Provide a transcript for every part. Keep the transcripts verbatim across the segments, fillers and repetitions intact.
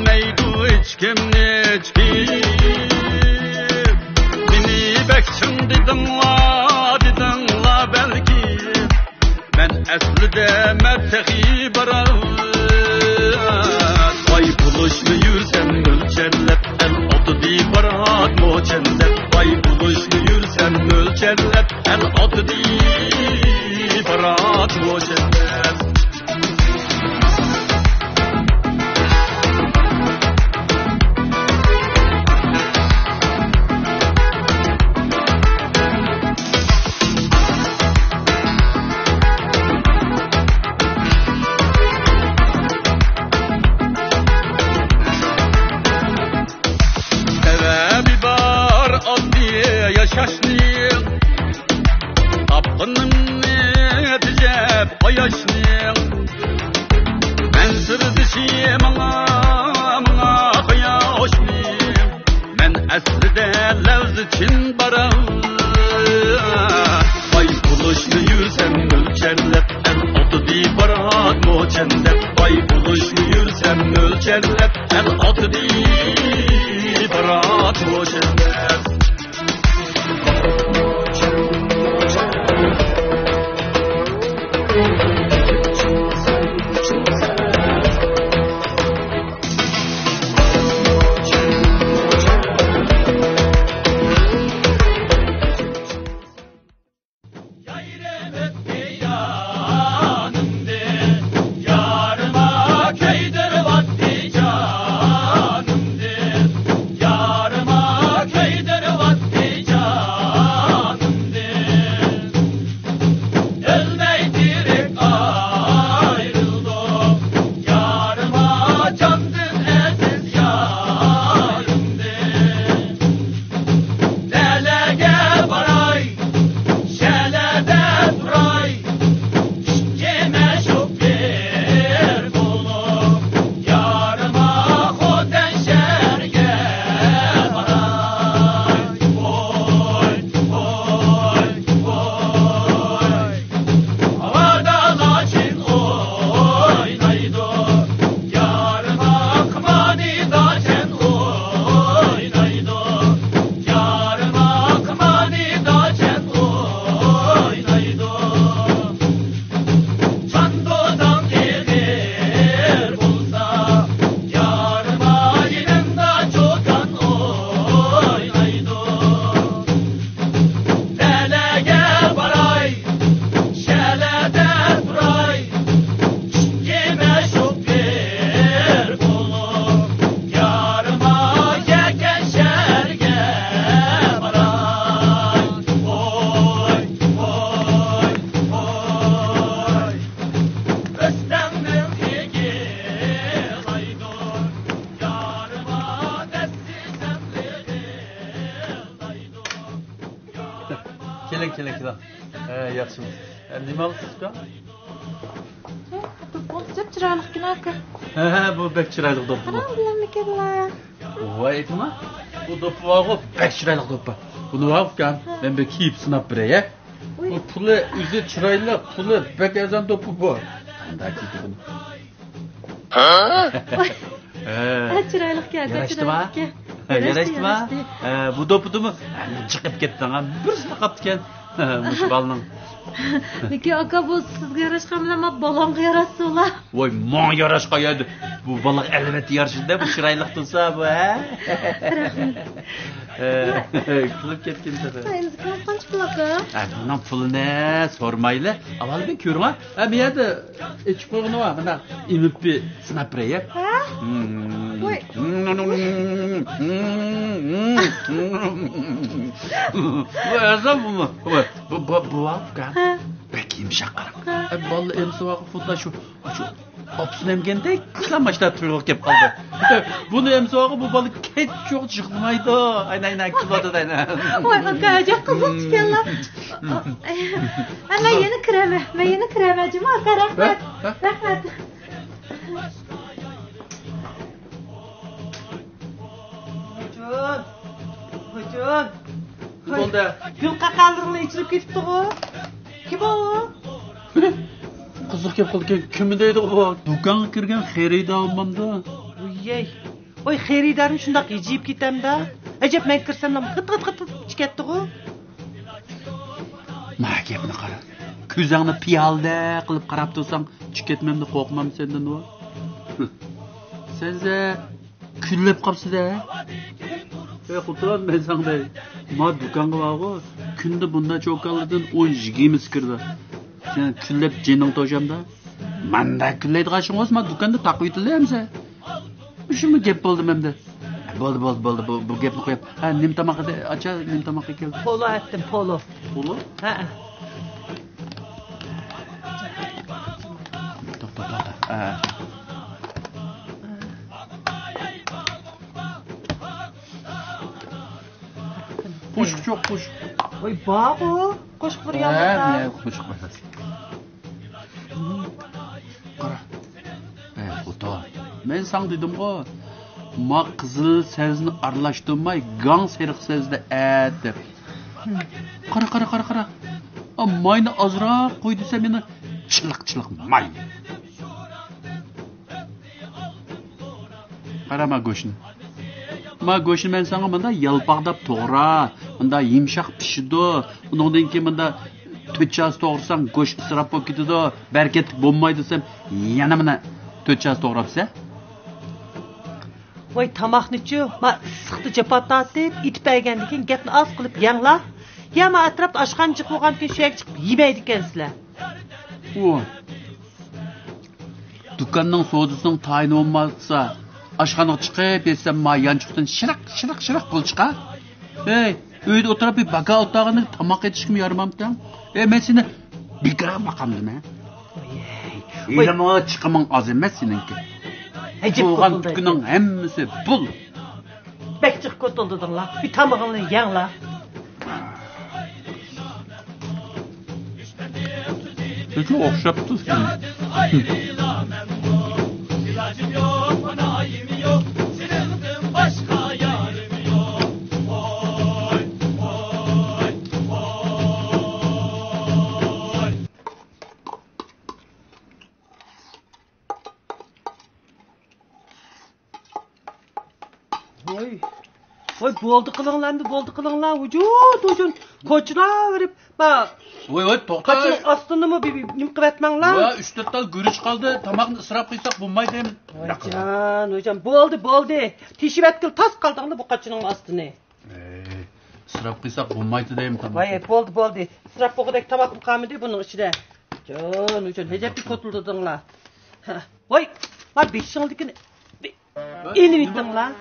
مەيدۇ ھېچكىمنى ھېچكىم، مېنى بەك چىڭ دېدىڭلار، دېدىڭلار بەلكى. مەن ئەسلىدە مەن تېخى بارات. باي بولۇشنى يۈرسەم مۆلچەرلەپ، ئەل ئاتىدى بارات موچەنلەپ. باي بولۇشنى يۈرسەم مۆلچەرلەپ، ئەل ئاتىدى بارات موچەنلەپ. سەۋەبى بار ئاددىي ياشاشنىڭ، تاپقىنىمنى تېجەپ قاياشنىڭ. مەن سىردىشى ماڭا، ماڭا قاياشنىڭ. مەن ئەسلىدە لەۋزى چىن بارا. باي بولۇشنى يۈرسەم مۆلچەرلەپ، ئەل ئاتىدى بارات موچەنلەپ. باي بولۇشنى يۈرسەم مۆلچەرلەپ، ئەل ئاتىدى بارات موچەنلەپ. يايرىلىپ يېنىمدىن، يارىما كۆيدۈرۈۋاتتى جانىمدىن، يارىما كۆيدۈرۈۋاتتى جانىمدىن. ئۆلمەي تىرىك ئايرىلدۇق، يارىما جاندىن ئەزىز يارىمدىن. نەلەرگە باراي، شەلەدە تۇراي، ئىككى مەشۇق بىر بولۇپ، يارىما خوتەن شەھەرگە باراي. ۋوي، ۋوي، ۋوي. ھاۋادا لاچىن ئوينايدۇ، يارىما قىمانى داچەن ئوينايدۇ، يارىما قىمانى داچەن ئوينايدۇ. چاندۇداڭ ئېغىر بولسا، يارىما يېنىمدا چوكان ئوينايدۇ. نەلەرگە باراي، شەلەدە تۇراي، ئىككى مەشۇق بىر بولۇپ، يارىما يەكەن شەھەرگە باراي. ۋوي، ۋوي، ۋوي. ئۆستەڭنىڭ ئېگىلايدۇ، يارىما دەستىسەم لىغىلايدۇ. كېلىڭ، كېلىڭ، كېلىڭ. ھە، ياخشىمۇ؟ ھە، نېمە ئالىسىز ئۇكا؟ ھە، دوپپىڭىز جەپ چىرايلىقكەن ئاكا. ھە، ھە، بۇ بەك چىرايلىق دوپپا بۇ. قاراڭ، بىلەمدىكەنلا. ۋاي، ئېيتىڭلار. بۇ دوپپا بارغۇ، بەك چىرايلىق دوپپا. بۇنى بار ئۇكام، ھە. مەن بىر كىيىپ سىناپ بېرەي، ھە؟ ئۇي. بۇ پۇلى ئۆزى چىرايلىق، پۇلى بەك ئەرزان دوپپا بۇ. قانداق كىيدى بۇنى؟ ھە؟ ھە، چىرايلىقكەن، ياراشتىما؟ چىرايلىقكەن. ياراشتىما؟ ياراشتى، ياراشتى. ھە، بۇ دوپپىدىمۇ؟ ھە، جىقىپ كەتتىڭ، ھە، بىرسىلا قاپتىكەن. ھە، مۇشۇ بالىنىڭ. لېكىن ئاكا، بۇ سىزگە ياراشقان بىلەن ماڭا بالامغا ياراشسىلا. ۋاي، ماڭا ياراشقان يەردە. بۇ بالىغا ئەلۋەتتە يارىشىدۇ، بۇ چىرايلىق تۇرسا بۇ، ھە؟ رەھمەت. ھە، كۈلۈپ كەتكىن تېخى. ئەمىسە كىم قانچە پۇل ئاكا؟ ھە، بۇنىڭ پۇلىنى سورىمايلى. ئاۋۋال بىر كۆرۈڭ، ھە. ھە، بۇ يەردە ئېچىپ قويغىنى بار، مانا ئېلىپ بىر سىناپ بېرەي، ھە؟ ھە؟ ۋاي. بۇ ئەرزان بۇمۇ؟ بۇ، بۇ، بۇ، بۇ، ھە. بەك يۇمشاق، قاراڭ. ھە. ئە، بالىلار ئەمسە ۋاقىت خۇددى شۇ، شۇ ئاپىسىنى ئەمگەندەك، ماشتا تۇيغۇغا كېلىپ قالدى. بۇنى ئەمسە ۋاقىت بۇ بالا كەچ يوق يىغلىمايدۇ. ئاينا، ئاينا، كۈلۈۋاتىدۇ، ئاينا. ۋاي، ئاكا، ئەجەب قىزىق ئىكەنلا. ئە، مەن يەنە كىرەمەن، مەن يەنە كىرەمەن، جۇمۇ ئاكا، رەھمەت. ھە؟ ھە؟ رەھمەت. خوجام، خوجام. نېمە بولدى؟ گۈل قاقالىرىڭلار ئېچىلىپ كېتىپتىغۇ. كىم ئۇ؟ قىزىق گەپ قىلدىكەن، كىم دەيدىغۇ بۇ؟ دۇكانغا كىرگەن خېرىدارىمدۇ؟ ۋۇي، يەي، ۋاي، خېرىدارمۇ شۇنداق ھىجىيىپ كېتەمدۇ؟ ئەجەب، مەن كىرسەملا غىت، غىت، غىت، غىت ئىچىپ كەتتىغۇ. ما گەپنى قارا. كۆزۈڭنى پىيالىدەك قىلىپ قاراپ تۇرساڭ، چۈشۈپ كەتمەمدۇ، قورقمامدۇ سەندىن ئۇ؟ سەنزە كۈنلەپ قاپسىدە. ئەي خوتۇن، مەن ساڭا دەي، ما دۇكانغا بارغۇ، كۈندە بۇنداق چوكانلاردىن ئون يىگىرمىسى كىرىدۇ. سەن كۈنلەپ جېنىڭ توشامدا. مانداق كۈنلەيدىغان ئىشىڭ بولسا، ما دۇكاندا تاقىۋېتىلە ئەمسە. شۇمۇ گەپ بولدىمۇ ئەمدى؟ بولدى، بولدى، بولدى، بۇ، بۇ گەپنى قويۇپ. ھە، نېمە تاماق ئىدى؟ ئاچا، نېمە تاماققا كەلدى؟ پولو ئەتتىم، پولو. پولو؟ ھە. توختا، توختا. ھە. قوشۇق يوق، قوشۇق. ۋاي، بارغۇ. قوشۇقلىرى ھە، يالغۇز. قوشۇق بار. قارا. ئەي خوتۇن، مەن ساڭا دېدىمغۇ، ما قىزىل سەۋزىنى ئارىلاشتۇرماي، گاڭ سېرىق سەۋزىدە ئەت دەپ. قارا، قارا، قارا، قارا. ئا، ماينى ئازراق قوي دېسەم، يەنە چىلىق، چىلىق ماي. قارا ما گۆشنى. ما گۆشنى مەن ساڭا مۇنداق يالپاقداپ توغرا، مۇنداق يۇمشاق پىشىدۇ. ئۇنىڭدىن كېيىن مۇنداق تۆت چاسا توغرىساڭ، گۆش ئىسراپ بولۇپ كېتىدۇ، بەرىكەتلىك بولمايدۇ دېسەم، يەنە مانا تۆت چاسا توغراپسەن. ۋاي تاماقنىچۇ، ما ئىسسىقتا جاپا تارتىپ، ئېتىپ بەرگەندىن كېيىن گەپنى ئاز قىلىپ يەڭلا. يا ما ئەتراپتا ئاشخانا جىق بولغاندىكىن شۇ يەرگە چىقىپ يېمەيدىكەنسىلەر. ۋاي. دۇكاننىڭ سودىسىنىڭ تايىنى بولمىسا، ئاشخانىغا چىقىپ يەتسەم، ما يانچۇقتىن شىرىق، شىرىق، شىرىق بولۇپ چىقا. ھەي، ئۆيدە ئولتۇرۇپ بىر باكا ئولتۇرغىنىڭ تاماق ئېتىشكىمۇ يارىمامتىڭ؟ ئەي، مەن سېنى بىكارغا باقامدىمەن؟ ھېلىمۇ چىقىمىڭ ئاز ئەمەس سېنىڭكى. ئەجەب تۇغقان قوتۇلدى. تۈكىنىڭ ھەممىسى پۇل. بەك جىق قوتۇلدىڭلار. بىر تامىقىڭلارنى يەڭلار. شۇ ئوخشاپتۇ. ۋاي. ۋاي، بولدى قىلىڭلار ئەمدى، بولدى قىلىڭلار. ۋۇجۇد، ۋۇجۇد. كوچىلاۋېرىپ، ما، ۋاي، ۋاي، توختا. قاچىنىڭ ئاستىنىمۇ بىر، بىر نېمە قىلىۋەتمەڭلار. ۋاي، ئۈچ تۆت تال گۈرۈچ قالدى. تاماقنى ئىسراپ قىلساق بولمايدۇ. ۋايجان، ۋايجان، بولدى، بولدى. تېشىۋەتكىلى تاس قالدىڭلار بۇ قاچىنىڭ ئاستىنى. ئەي، ئىسراپ قىلساق بولمايدۇ دەيمەن تاماقنى. ۋاي، بولدى، بولدى. ئىسراپ بولغۇدەك تاماقمۇ قالمىدى بۇنىڭ ئىچىدە. جان، ۋايجان، ئەجەبكە كوتۇلدىدىڭلار. ھە. ۋاي، ما بېشىڭدىكىنى. ئېلىۋېتىڭلار.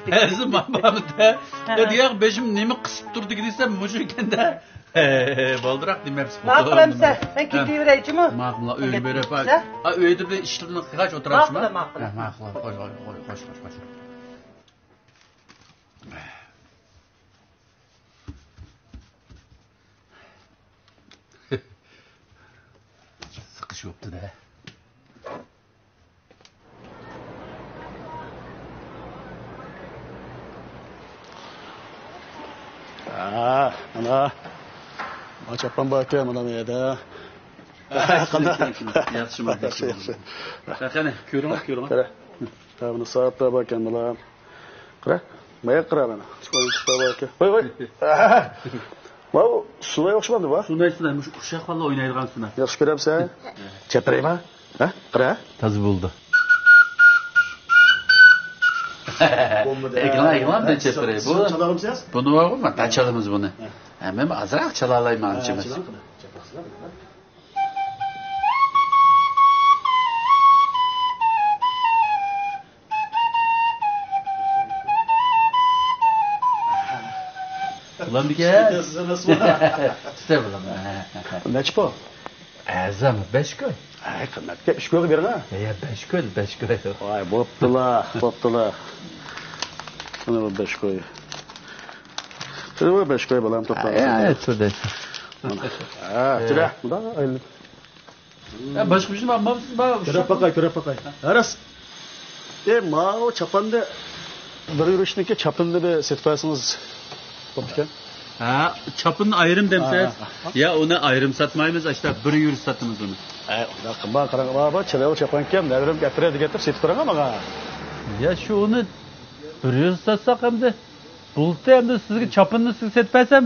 ھەزىم ماڭا بارمىدى. ھە. دېگەن بېشىم نېمە قىسىپ تۇردى دېسەم، مۇشۇ ئىكەندە. ھە، بالدۇراق دېمەپسىز. ماقۇل ئەمسە، مەن كېتىۋېرەي جۇمۇ. ماقۇل، ئۆيگە بېرىپ. ھە؟ ئا، ئۆيدە بىر ئىشلىرىنى قىلغاچ ئولتۇرارسىز. ماقۇل، ماقۇل. ھە، ماقۇل، خوش، خوش، خوش، خوش. سىقىش بوپتۇ-دە. ھا، مانا. مانا چاپان بار ئىكەن، مانا بۇ يەردە. قانداق؟ ياخشىمۇ؟ ياخشى، ياخشى. قېنى، كۆرۈڭ، كۆرۈڭ. قارا. ھا، بۇنى سائەتلەر بار ئىكەن، مانا. قارا، مايا قارا مانا. چىقىۋېلىشلار بار ئىكەن. ۋاي، ۋاي. ماۋۇ سۇناي ئوخشىمامدۇ بۇ؟ سۇناي، سۇناي، مۇشۇ ئۇششاق بالىلار ئوينايدىغان سۇناي. ياخشى كۆرەمسەن؟ چېپىرەيما؟ ھە؟ قارا. تازا بولدى. بولمىدى. ئەكىلەڭ، ئەكىلەڭ، بىر چېپىرەي. بۇ، چالالمىسىز؟ بۇنى بارغۇ، مانا، چالىمىز بۇنى. ھە. ھە، مەن ئازراق چالالايمەن، ھە، ئانچە ئەمەس. چالاڭ، چالاڭ. بولامدىكەن؟ تۈتە بولام. نەچچە پۇ؟ ئەرزان، بەش كوي. ھەي، قىممەتكە ئۈچ كويغا بېرىڭ. يا، بەش كوي، بەش كوي. ۋاي، بوپتۇلا، بوپتۇلا. مانا بۇ بەش كوي. مانا بۇ بەش كوي، بالام، توختاڭ. ھە، تۇردى. ھە، تۈرە. مۇنداق ئايلىنىپ. ھە، باشقا بىر شەي بارمۇ؟ كۆرۈپ باقاي، كۆرۈپ باقاي. ھە، راست. ئە، ماۋۇ چاپاننى، بىر يۈرۈشنىڭكى چاپىنىنى بىر سېتىپ بەرسىڭىز بوپتىكەن. ھە، چاپىنىنى ئايرىم دەمسىز؟ ھە، ھە. يا، ئۇنى ئايرىم ساتمايمىز، ئاشتا بىر يۈرۈش ساتىمىز ئۇنى. ھە، ئۇنداق قىلماڭ، قاراڭ، بار، بار، چىرايلىق چاپان ئىكەن، نەۋرەمگە ئەپىرە دېگەن سېتىپ بېرىڭ ماڭا. يا، شۇ ئۇنى بىر يۈرۈش ساتساق ئەمدى، بۇلتى ئەمدى سىزگە چاپىنىنى سىزگە سېتىپ بەرسەم،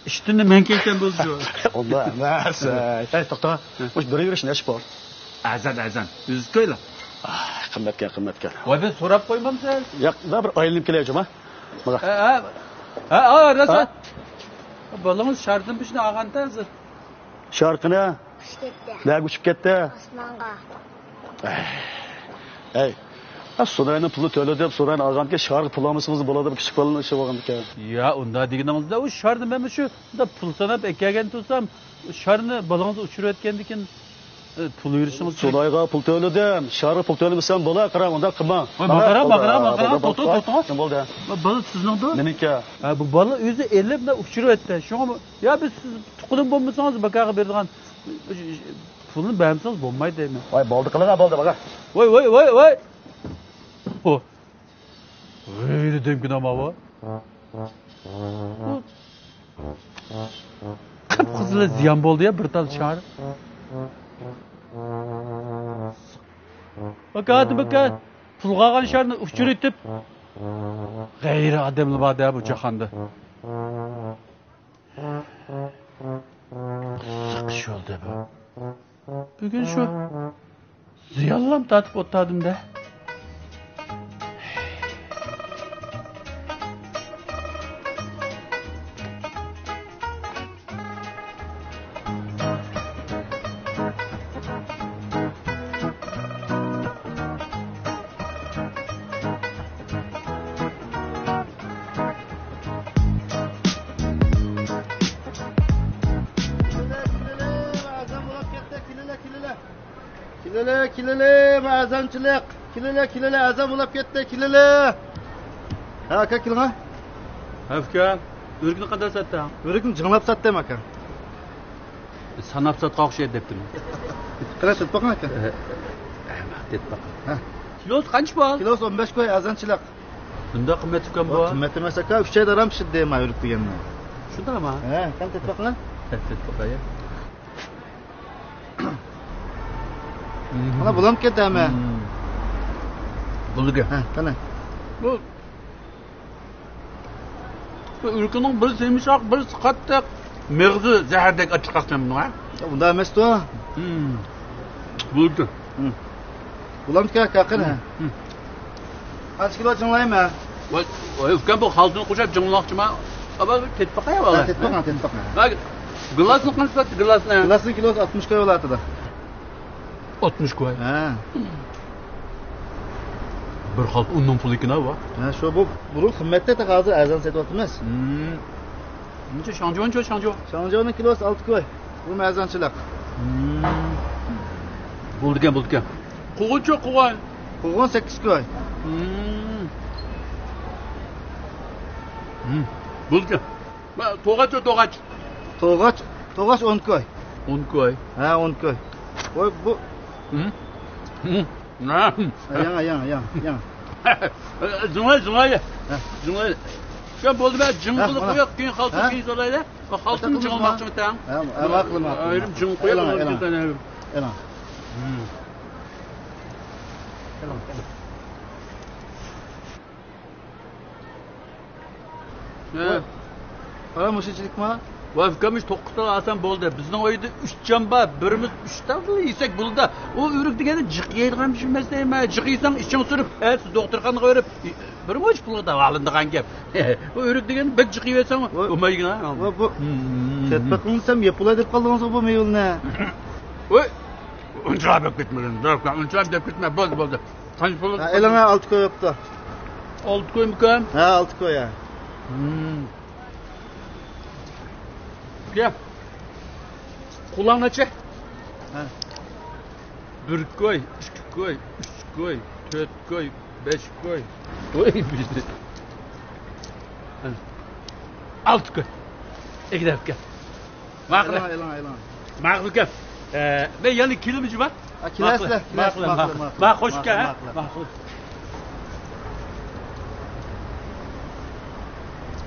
ئىشتىننى مەن كىيسەم بولدى شۇ. ئۇنداق ئەمەس. ھەي، توختا. ھە. مۇشۇ بىر يۈرۈش نەچچە پۇل؟ ئەرزان، ئەرزان. ئۆزى كويلا. ئاھ، قىممەتكەن، قىممەتكەن. ۋاي، بىز سوراپ قويمامسىز؟ ياق، بىر ئايلىنىپ كېلەي جۇما. ماڭا. ھە، ھە. ھە، ھە، راست. ھە؟ بالىڭىز شاردىن بىشنى ئالغاندا ھازىر. شارقىنى. ئۇچۇپ كەتتى. نەگە ئۇچۇپ كەتتى؟ ئاسمانغا. ئەي. ھە، سۇناينىڭ پۇلى تۆلە دەپ سۇناينى ئالغانكەن، شارغا پۇل ئالمىسىڭىز بولىدۇ، كىچىك بالىنىڭ ئىشى بولغاندىكەن. يا، ئۇنداق دېگىنىڭىزدە، ئۇ شارنى مەن شۇ پۇل ساناپ ئەكەلگەن تۇرسام، شارنى بالىڭىز ئۇچۇرۇۋەتكەندىكىن، ئە، پۇل بېرىشىڭىز كېرەك. سۇنايغا پۇل تۆلىدىم، شارغا پۇل تۆلىمىسەم بولا، قاراڭ، ئۇنداق قىلماڭ. ۋاي، ماڭا قاراڭ، ماڭا قاراڭ، ماڭا قاراڭ، توختا، توختا. نېمە بولدى؟ بالا سىزنىڭدۇ؟ مېنىڭكى. ھە، بۇ بالا ئۆزى ئېلىپ، مانا ئۇچۇرۇۋەتتى. شۇڭا، يا، بىز سىز تۇغقىنىم بولمىسىڭىز، بىكارغا بېرىدىغان پۇلنى بەرمىسىڭىز بولمايدۇ دەيمەن. ۋاي، بولدى، قىلىڭا، بولدى، باغا. ۋاي، ۋاي، ۋاي، ۋاي. ھو. غەيرىي دەمكىن ئەمما بۇ. قىپقىزىل زىيان بولدى يا بىر تال شار. ئاكا، ئاكا، پۇلغا ئالغان شارنى ئۇچۇرۇۋېتىپ، غەيرىي ئادەملا بار-دە بۇ جاھاندا. قىزىق ئىش بولدى بۇ. بۈگۈن شۇ زىيانلام تارتىپ ئولتۇردۇم-دە. كېلىلە، كېلىلە، ئەزان بولاپ كەتتى، كېلىلە. كېلىلە، كېلىلە، ئەزانچىلىق. كېلىلە، كېلىلە، ئەزان بولاپ كەتتى، كېلىلە. ھە، ئاكا، كېلىڭە. ھە، ئۇكا، ئۆرۈكنى قانداق ساتتىڭ؟ ئۆرۈكنى جىڭلاپ ساتتىم، ئاكا. ساناپ ساتقان ئوخشايدۇ دەپتىمەن. قاراش، تېتىپ باقىڭ، ئاكا. ھە، تېتىپ باقاي. ھە. كىلوسى قانچە بۇ؟ كىلوسى ئون بەش كوي، ئەزانچىلىق. بۇنداق قىممەت ئۇكام بۇ؟ قىممەت ئەمەس، ئاكا. ئۈچ ئايدا ئاران پىشىدۇ دەيمەن ئۆرۈك دېگەننى. شۇنداقمۇ؟ ھە، قېنى تېتىپ باقىڭ. ھە، تېتىپ باقاي. مانا بولامدىكەن تەمى. بولىدىكەن. ھە، قېنى. بۇ، بۇ ئۆرۈكنىڭ بىرسى يۇمشاق، بىرسى قاتتىق. مېغىزى زەھەردەك ئاچچىقراقكەن بۇنىڭ، ھە؟ ئۇنداق ئەمەستۇ. بولىدىكەن. بولامدىكەن، قېنى. قانچە كىلو جىڭلايمەن؟ ۋاي، ۋاي، ئۇكام، بۇ خالتىنى قوشۇپ جىڭلىماقچىمەن. ئابا، بىر تېتىپ باقاي، ۋالا. ھە، تېتىپ باقىڭ، تېتىپ باقىڭ. ھە، گىلاسنى قانچە ساتتى، گىلاسنى؟ گىلاسنىڭ كىلوسى ئاتمىش كوي بولاتىدۇ. ئاتمىش كوي. ھە. بىر خالتا ئۇننىڭ پۇلى ئىكەن-ھە بۇ. ھە، شۇ بۇ، بۇرۇن قىممەتتى، ھازىر ئەرزان سېتىۋاتىمىز. نېچە شاڭجيۇنچۇ، شاڭجيۇ؟ شاڭجيۇنىڭ كىلوسى ئالتە كوي. بۇ ئەرزانچىلىق. بولىدىكەن، بولىدىكەن. قوغۇنچۇ، قوغۇن؟ قوغۇن سەككىز كوي. بولىدىكەن. توغاچ، توغاچ. توغاچ، توغاچ ئون كوي. ئون كوي. ھە، ئون كوي. ۋاي، بۇ. ھە، ياڭا، ياڭا، ياڭا، ياڭا. زۇڭاي، زۇڭاي. ھە. زۇڭاي. شۇ بولدى، مەن جىڭ قىلىپ قويۇپ، كېيىن خالتا كېيىن سورايلى. خالتىنى جىڭ قىلماقچىمەن. ھە، ماقۇل، ماقۇل. ئايرىم جىڭ قويۇپ، ئېلىڭ، ئېلىڭ. ئېلىڭ. ئېلىڭ، ئېلىڭ. ھە. قارا، مۇشۇنچىلىكما؟ ۋاي، ئۇكام، ئىش توققۇز تال ئالسام بولدى. بىزنىڭ ئۆيدە ئۈچ جان بار، بىرىمىز ئۈچ تال يېسەك بولىدۇ. ئۇ ئۆرۈك دېگەننى جىق يەيدىغان بىر نەرسە ئەمەس. جىق يېسەڭ، ئىچىڭ سۈرۈپ، ئەتىسى دوختۇرخانىغا بېرىپ، بىر مۇنچە پۇلغا داۋالىنىدىغان گەپ. ئۇ ئۆرۈك دېگەننى بەك جىق يېۋەتسەڭ، بولمايدىغان. ۋاي، بۇ تېتىپ بېقىڭ دېسەم، يەپ بولاي دەپ قالدىڭىزغۇ بۇ مېۋىنى. ۋاي، ئۇنچىۋالا دەپ كەتمە، ئۇنچىۋالا دەپ كەتمە، بولدى، بولدى. قانچە پۇل؟ ھە، ئېلىڭە، ئالتە كوي بوپتۇ. ئالتە كويمىكەن؟ ھە، ئالتە كوي، ھە. ئۇكا، قۇلاق نەچچە؟ ھە. بىر كوي، ئىككى كوي، ئۈچ كوي، تۆت كوي، بەش كوي. ۋاي، بىزدە. ئالتە كوي. ئەگدەپكەن. ماقۇل. ئېلىڭ، ئېلىڭ، ئېلىڭ. ماقۇل ئۇكام. ئە، مەن يەنە كېلىمىز جۇما؟ ئا، كېلەرسىلەر، ماقۇل، كېلەرسىلەر، ماقۇل، ماقۇل، ماقۇل. ماقۇل، ماقۇل، ئۇكا، ھە؟ ماقۇل. ماقۇل.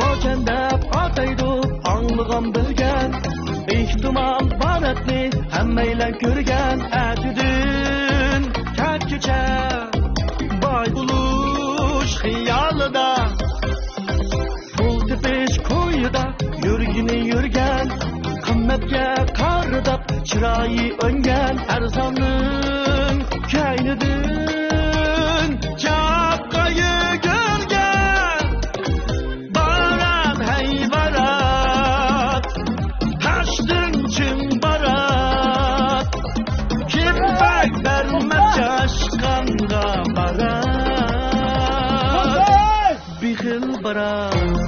موچەن دەپ ئاتايدۇ ئاڭلىغان بىلگەن، ئېھتىمال باراتنى ھەممەيلەن كۆرگەن. ئەتىدىن كەچكىچە باي بولۇش خىيالىدا، پۇل تېپىش كويىدا يۈرگىنى يۈرگەن، قىممەتكە قارىداپ چىرايى ئۆڭگەن، ئەرزاننىڭ كەينىدىن چاپقا يۈگۈرگەن. بارات، ھەي بارات، تاشتىن چىڭ بارات، كىم بەك بەرمەس چاشقانغا بارات. بېخىل بارات.